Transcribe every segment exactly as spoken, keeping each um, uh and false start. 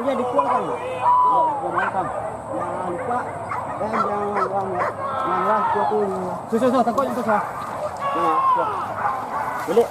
Iya, dikuatkan. Iya, dikuatkan. Jangan lupa. Dan jangan lupa. Janganlah kuat tu. Susah, susah, takut yang susah. Nah, kuat. Balik.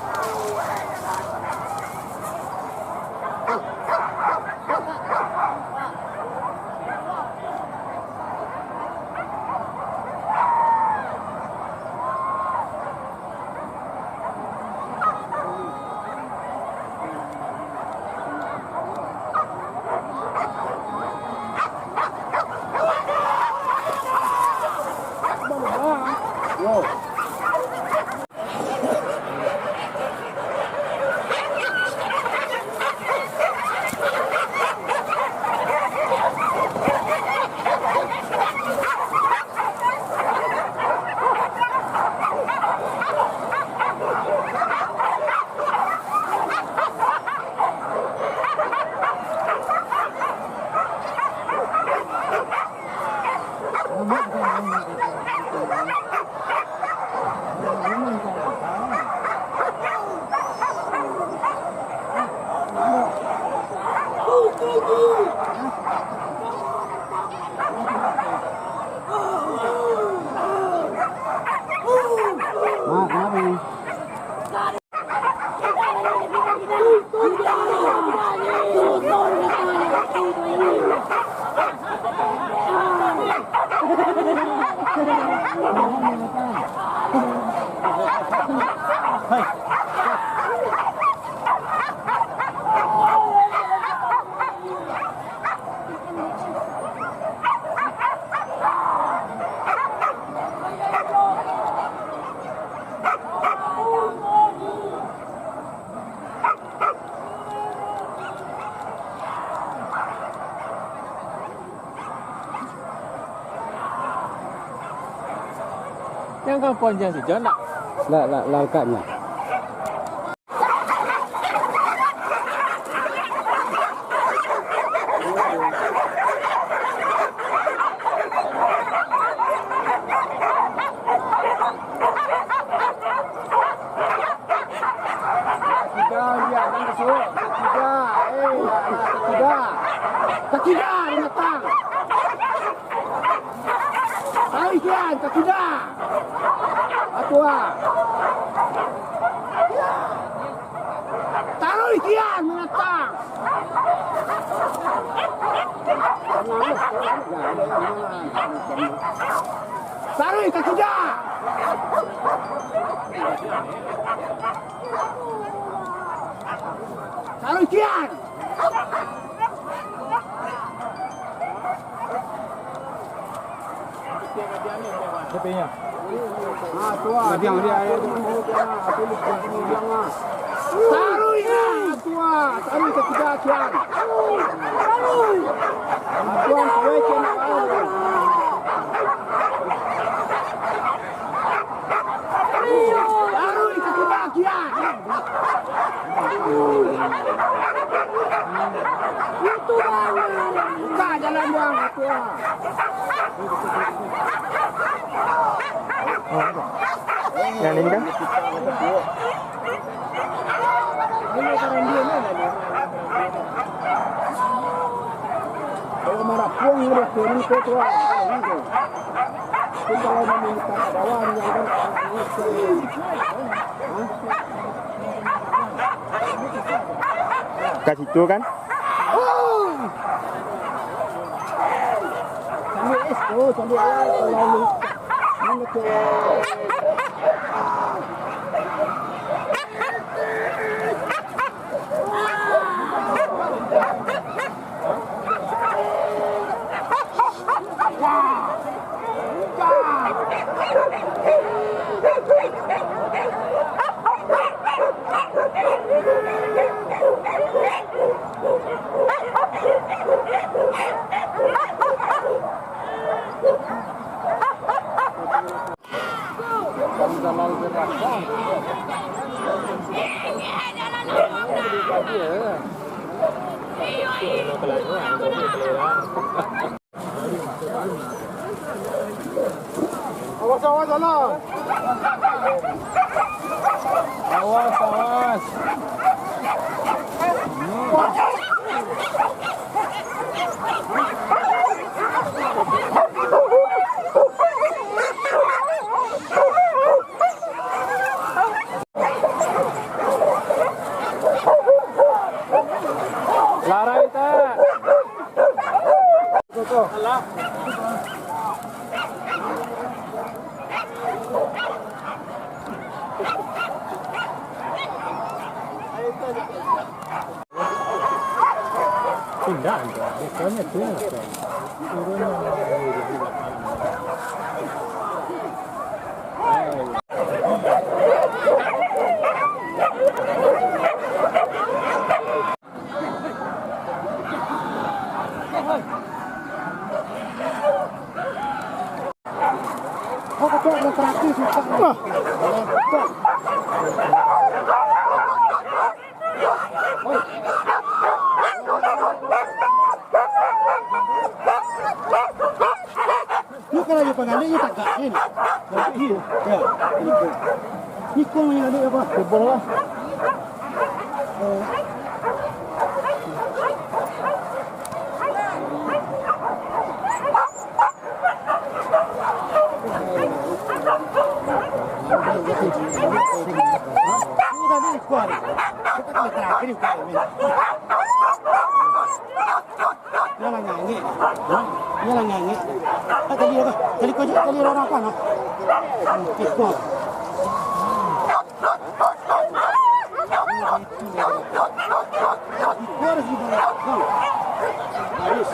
Yang kampung jan sijo nak. Lah, lah, lah, lekatnya. Takida, liak nan masuak. Takida, eh, takida. Takida, binatang. Taruih kian, takida. Atua. Taruih kian, binatang. Taruih takida. Taruih kian. Taruih, ah, tua, taruih takida kian. Taruih takida kian. Buka jalan, Bang, tua. Yang ini kan? Kalau marapuang udah turun ke tua. Tapi kalau meminta kawan yang kan, ka situ kan? Sambil es tu, sambil air, kalau lu, Awas, awas, awas. Awas, awas. Larai tak? Alah. Pindah, biasanya tu. Turun. Eh, Ni kalau dia panggalih, dia tagak, kan? Iyo. Ya, iko. Iko manggalih apa? Kubur lah. Ini tadi iko. Kita kena terakhir iko. Iyo lah ngangek. Iyo lah ngangek. Ah, tadi apa? Tadi kau cakap tadi orang apa, no? Iko. Iko harus dibuka. Harus.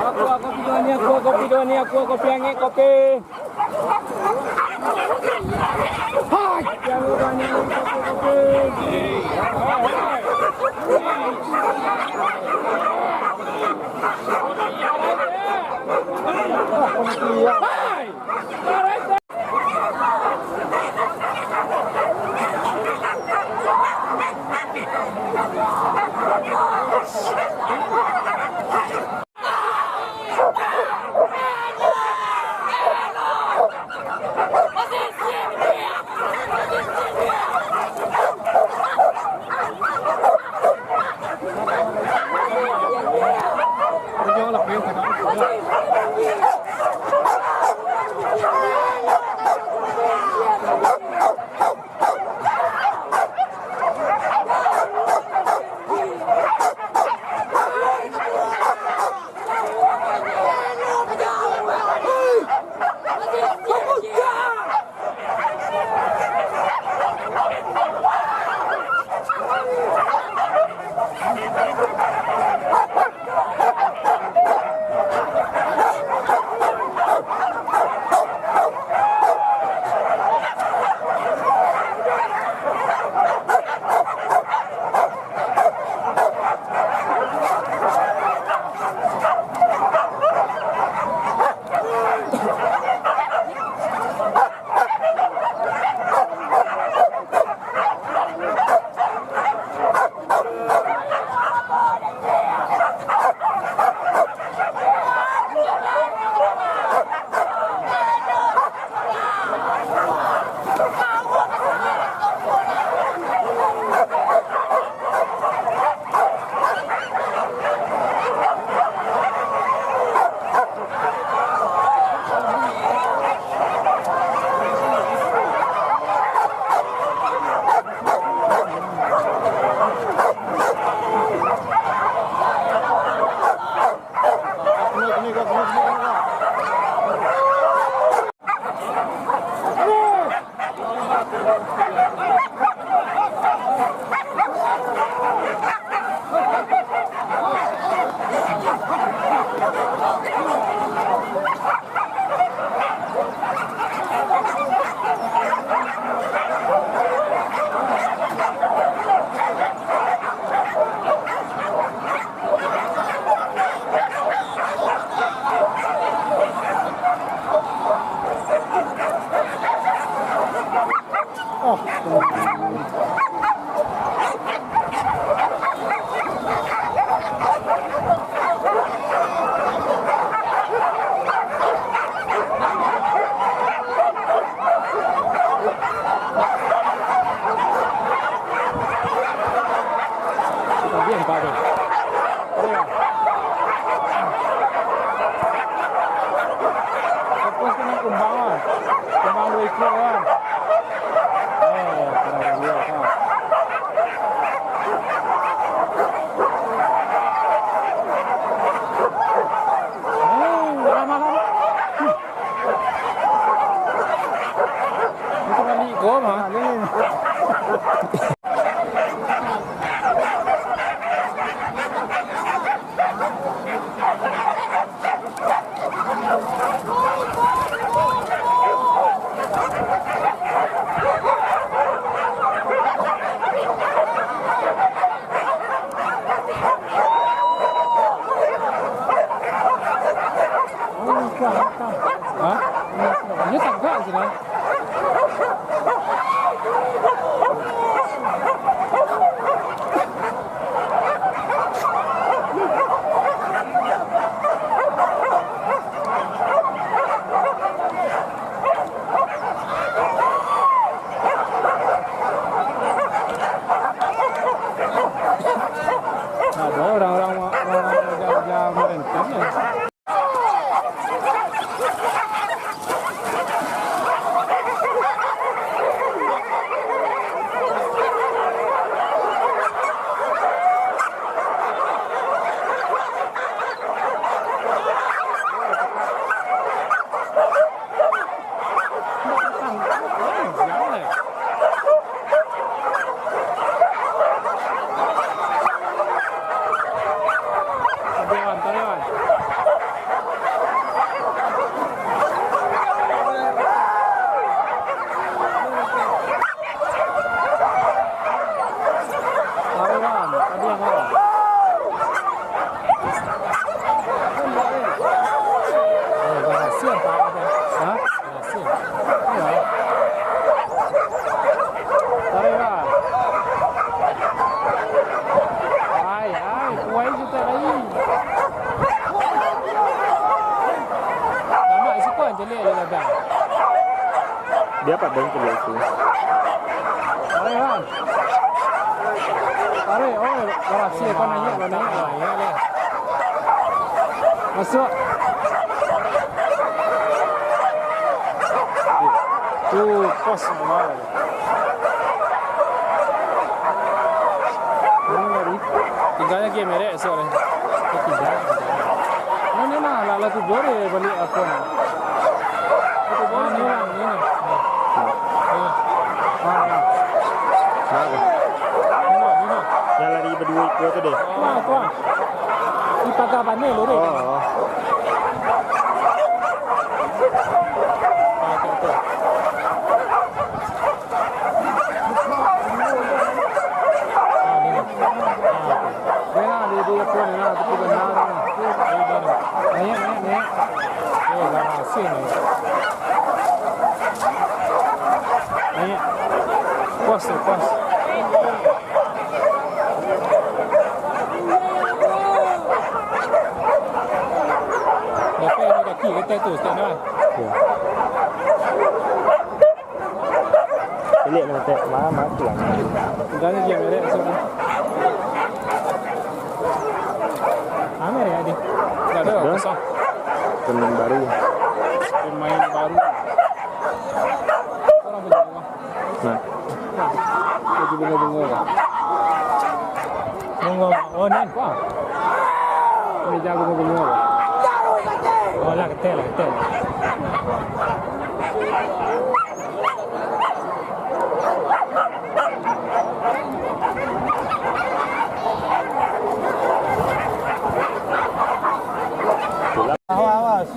Aqua, kopi doh ni, aqua, kopi doh ni, aqua, kopi angek, kopi. Hai, kopi angek doh ni, aqua, kopi, kopi. Hai. Fokus kena kumbang, ah. Kumbang dua ikua, ah. Oh, kena dua, ah. Ado urang-urang, urang-urang ja-, ja-, marentang, yo. Hah? Iyo. Tarik, Bang. Ai, ai, kuai jutak lai. Lamak siko, caliak je lah, Bang. Dia apa, Bang, caliak itu? Tarik, Bang. Tarik, oi, barasiah kau naiak, kau naiak, kau naiak, kau naiak. Masuak. Tu, pos awal. Tinggalnyo game merek esok ni. Tinggal. Ini nah, lah, lah tibo deh baliak apo ni. Ah, ni lah, ni lah. Ni. Ah, ni. Ni lah, ni lah. Yang lari baduo ikua tu deh. Wah, wah. Di pagar panel tu deh. Oh. Naiak, naiak, naiak. Oh, barasiah ni. Naiak. Pos tu, pos. Dapat ni kaki kata tu, start dah. Ya. Pelik ni, Tek. Mama pulang. Dah ni game merek esok ni. Ah, merek tadi. Tak ada, dah. Kosong. Pemain baru. Pemain baru. Orang punya rumah. Nah. Baju bungo-bungo. Bungo, oh, nan. Wah. Meja bungo-bungo. Oh, lah, ketek lah, ketek. Awas, awas.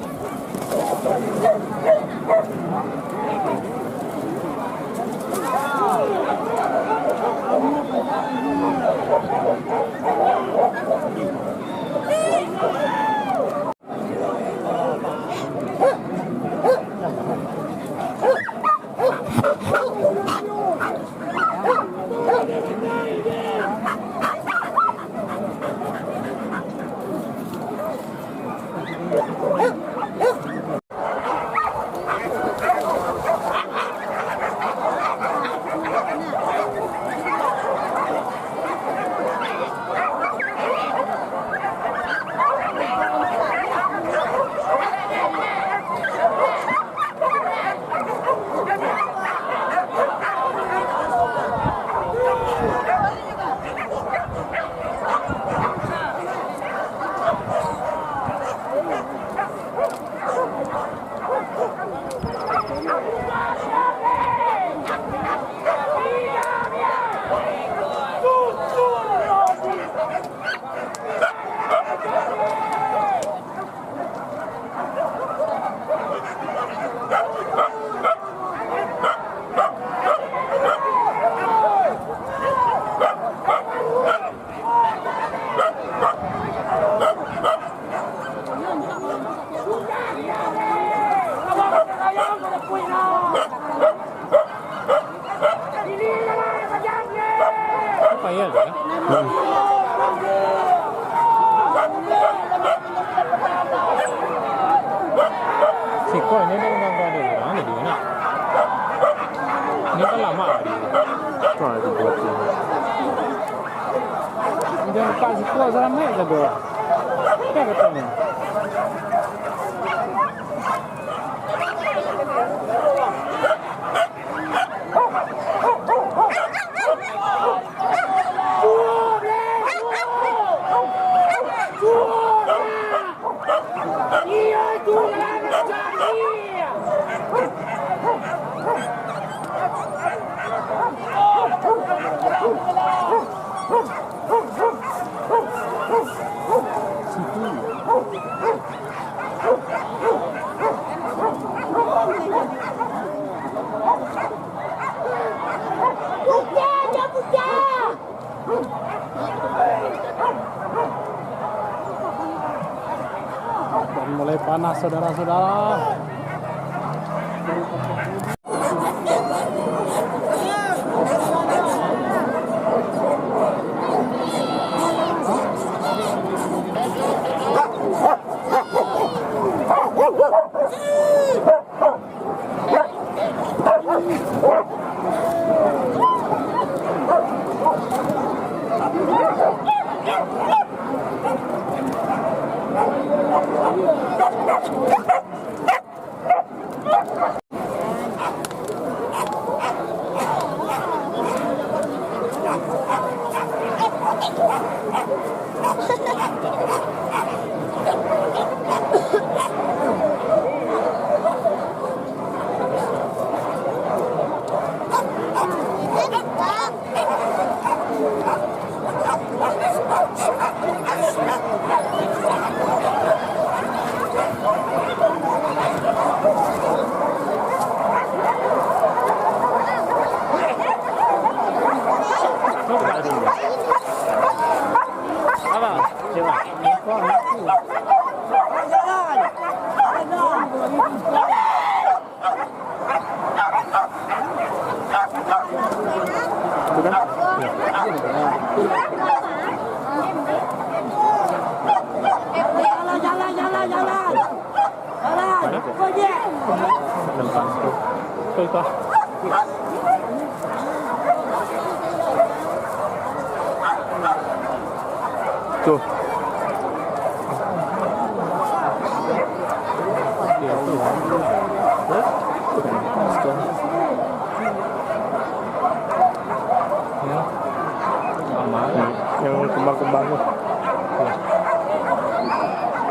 Kok ni dah mengganggu ada orang ni, dia nak. Ni kan lama hari. Kau ada buat ni. Jangan lupa siko salamat saja. Kan kata ni. Dan mulai panas, saudara-saudara. Tuh. Ya. Aman. Yang kembang-kembang tu. Ya.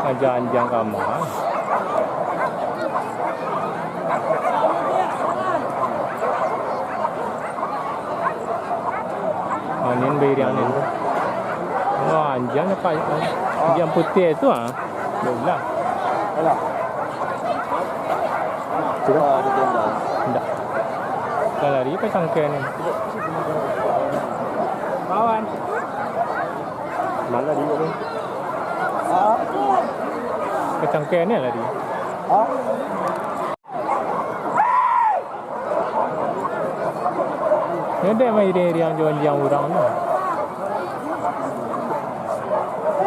Anjang-anjang kamar. Angin bairiang ni. Wah, anjang apa? Anjang putih tu ah. Bola. Alah. Sudah? Indak. Dah lari ka cangkeh ni. Lawan. Mana dia ni? Ka cangkeh ni lari. Ha? Nyo dek mah iriang-iriang jo anjiang urang tu.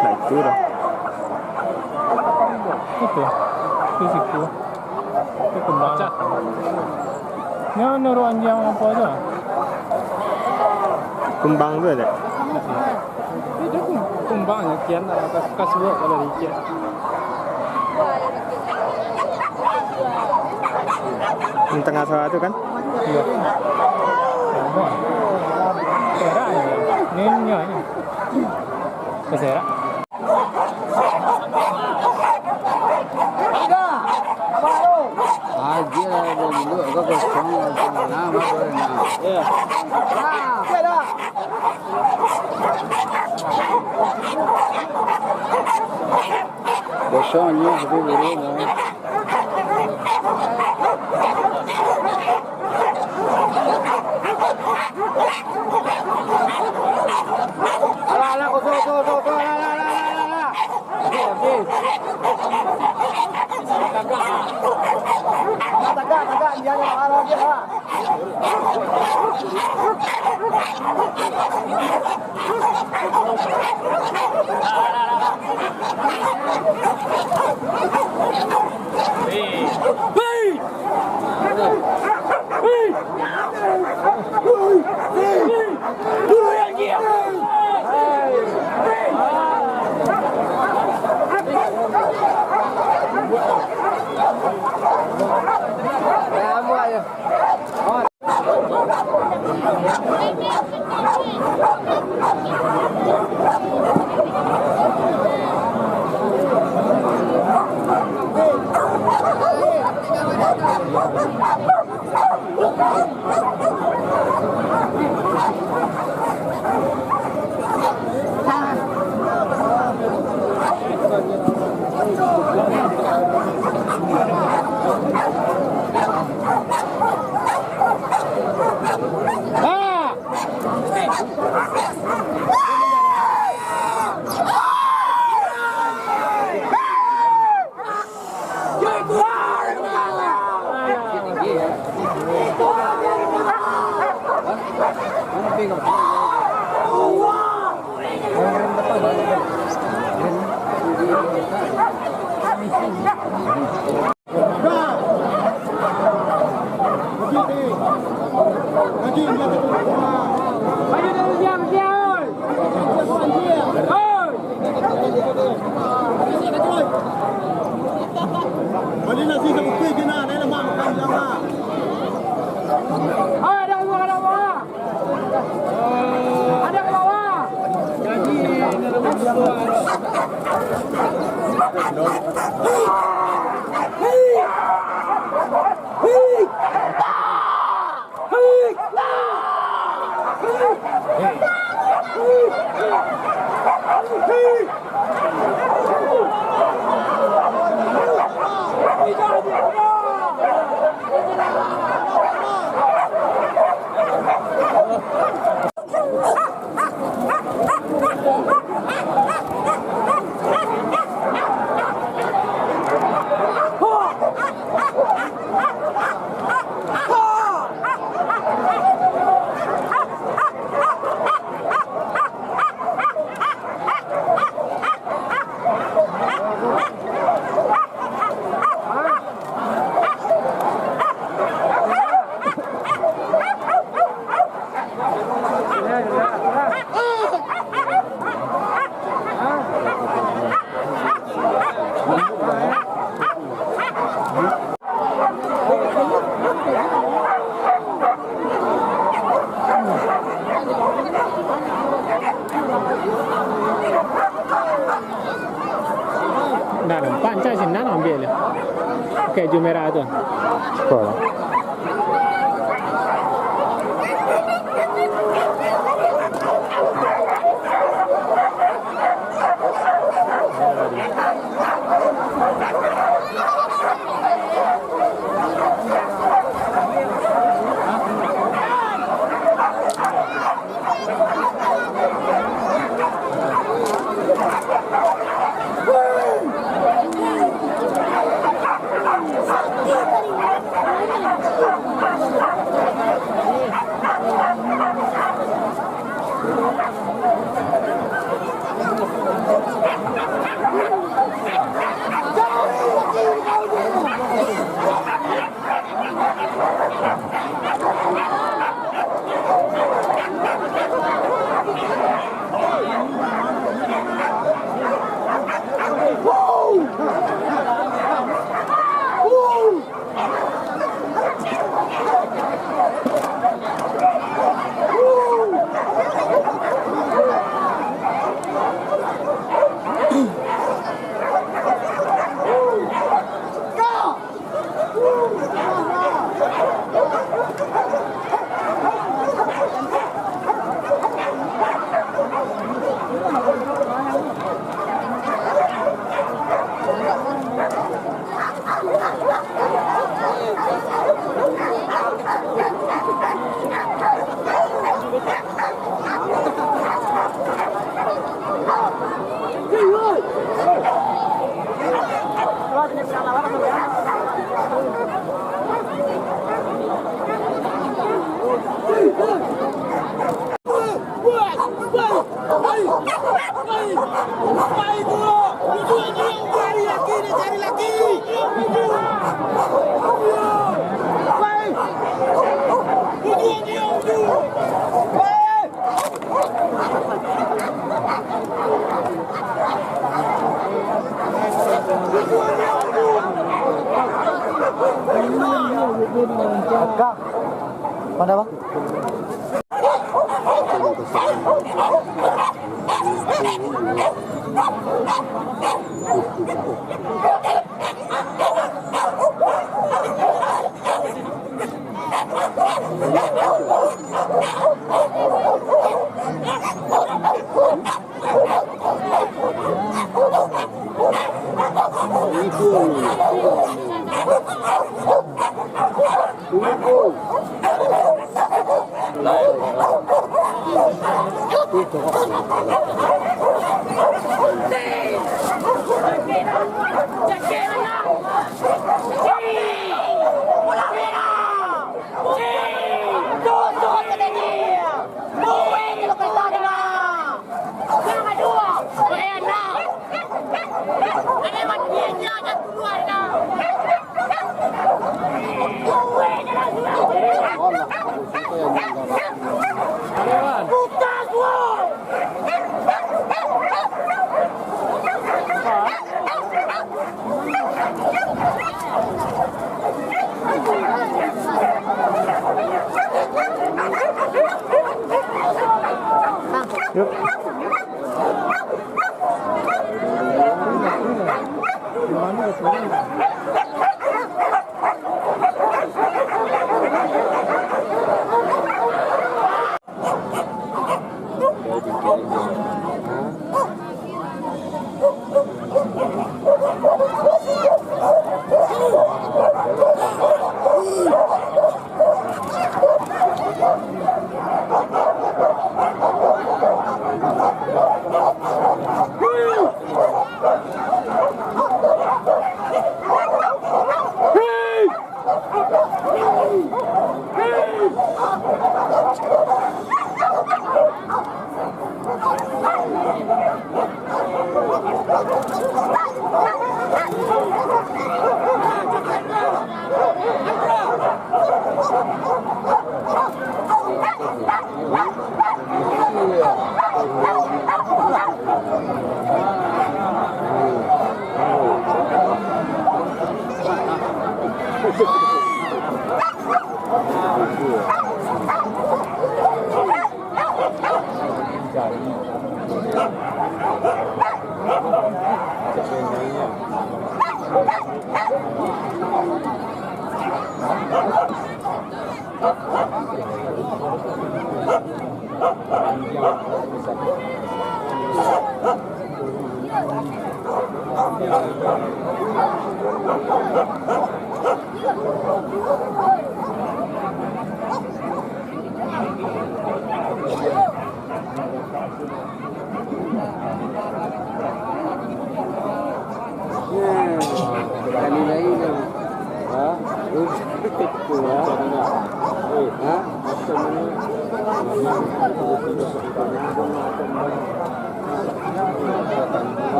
Nah, itu dah. Itu. Itu siku. Itu kembang. Nyo nuruik anjiang apo tu? Kembang tu ado. Itu kum-, kumbang nyo kian lah, kas-, kasuak kalau dikit. Di tangah sawah tu kan? Iyo. Kumbang. Serak nyo. Ni nyo ni. Beserak. Aja duduk ke kosong, kosong, nah, baru nah. Kosong ni, tapi buru, nah. Alah, alah, kosong, kosong, kosong, kosong, alah, alah, alah, alah, alah. Habis, habis. Tagak, tagak, dia ada alah dia, ha. Nah, nampak, Cak, sinan ambiak lah. Keju merah tu. Cuba lah.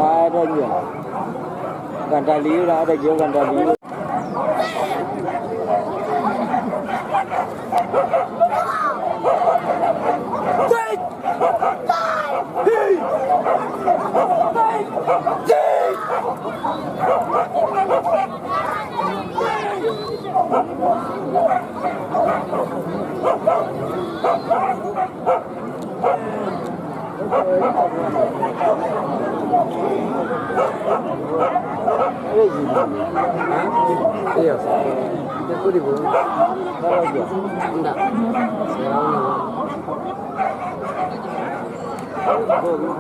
Ada juo. Gandali lah, ada juo gandali. Iyo. Itu di bawah. Bawah aja. Enggak. Sekarang. Baru.